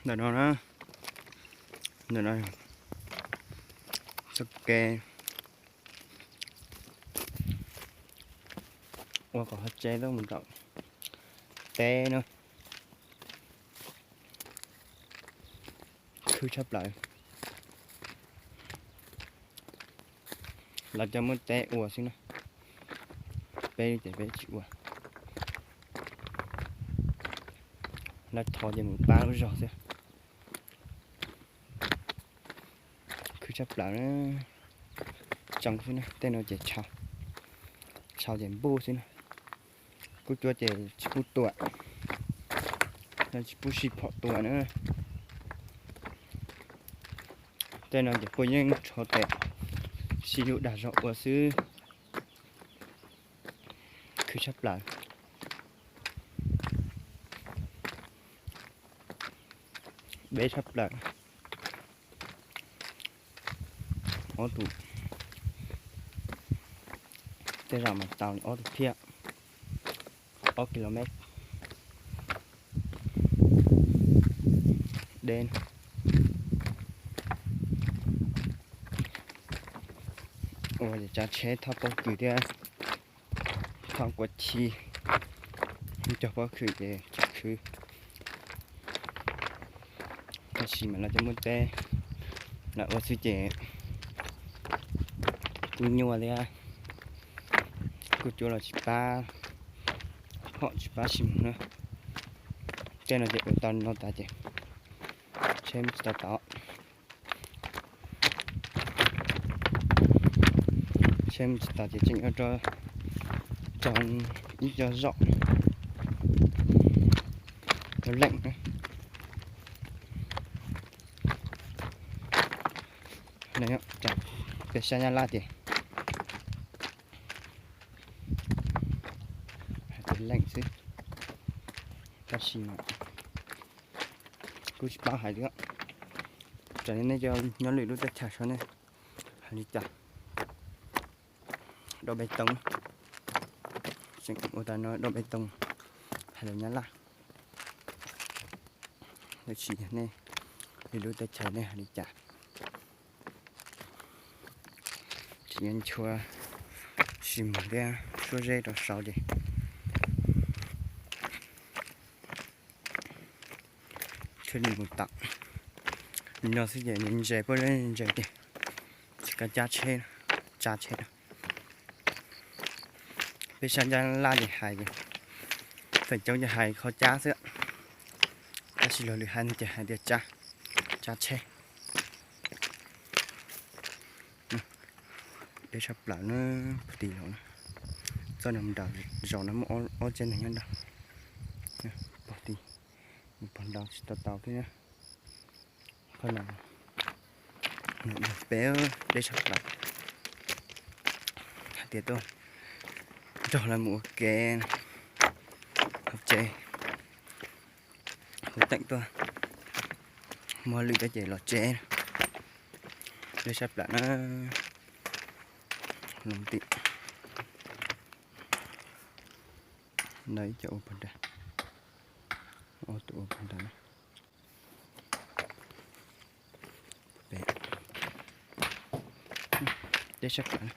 Ntawm no na, ntawm no txoj kev ua kom ho tsev tuaj mus rau teb na, khwb tshaj plaws. Lawv cov muaj teb ua xwb na, peb ces peb tsis ua. Lawv thov ces mus pab lub zog xwb. Khwb tshaj plaws na, tsoo xwb na, tej no ces tshau, tshau ces npuj xwb na. Kuj cuab ces tsis pub tua, tsis pub sib phom tua na. Tej no ces puj yeej rho tes sib lub dag zog ua xwb. Khwv tshaj plaws, deb tshaj plaws. Ob tug, tej zaum mas tau ob tug phiaj, ob kilomet deb. Ua ces tsav tsheb thauj pob kws thiab thauj kua txhib, cog pob kws ces khwv. Tab sis mas lawv cov muaj teb, lawv ua xwb ces kuj nyuaj thiab, kuj cuab los tsis pab phom tsis pab sib mus na. Tej no ces ua tau no tas ces tsheb mus tsis tau tod. Tsheb mus tsis tau ces tseem yuav rau cog ib co zaum, cov leem na. Peb sab Nyab Laj ces hais tias leem xwb, tab sis mas kuj tsis paub hais li. Raws li nej cov nyob lwm lub teb chaws saib nej hais li cas. Doj peb toog, tseem ua tas no doj peb toog hais lus Nyab Laj. Tab sis yog nej lwm lub teb chaws nej hais li cas. Tsis nco ntshua, sib mus thiab suab zeb rau saud ces thiaj li mus tau. Li no xwb ces nws ntses puab ntses tiag, tsis kav cab tsheb, tsa tsheb na. Peb sab Nyab Laj ces hais, feem coob ces hais qhov cab xwb, tab sis luag lwm hais no ces hais tias tsa, tsa tsheb. Deb tshaj plaws na, pog tis laus na. Txoj no mus nram zos no muaj ob tsev neeg nyob nrad. Pog tis, pog nrad tsis tau tau thiab na. Qhov no peb deb tshaj plaws. Hais tias tuaj nrog lawv mus ua ke, hauv tsev, hauv teem tuaj, muaj lwm tej ces los tsev, deb tshaj plaws na. Los tim no ib co ua pog nrad, ob tug ua pog nrad na. Deb sab plaws na.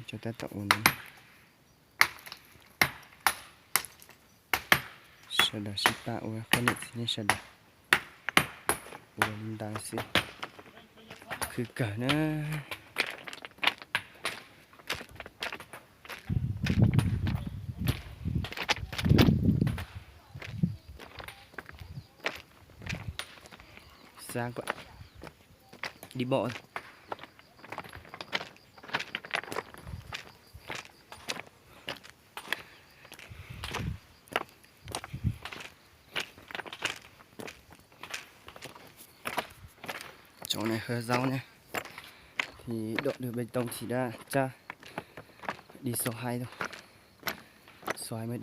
Cov tab tom ua no. Sawv daws sib pab ua, poj niam txiv neej sawv daws ua li ntawd xwb. Khwv kawg na. Xav kom dib bom. Tsoom ne hawv zaub ne, thim dom dwg pes toos thim dab tsab, di xo haib, xo haib mas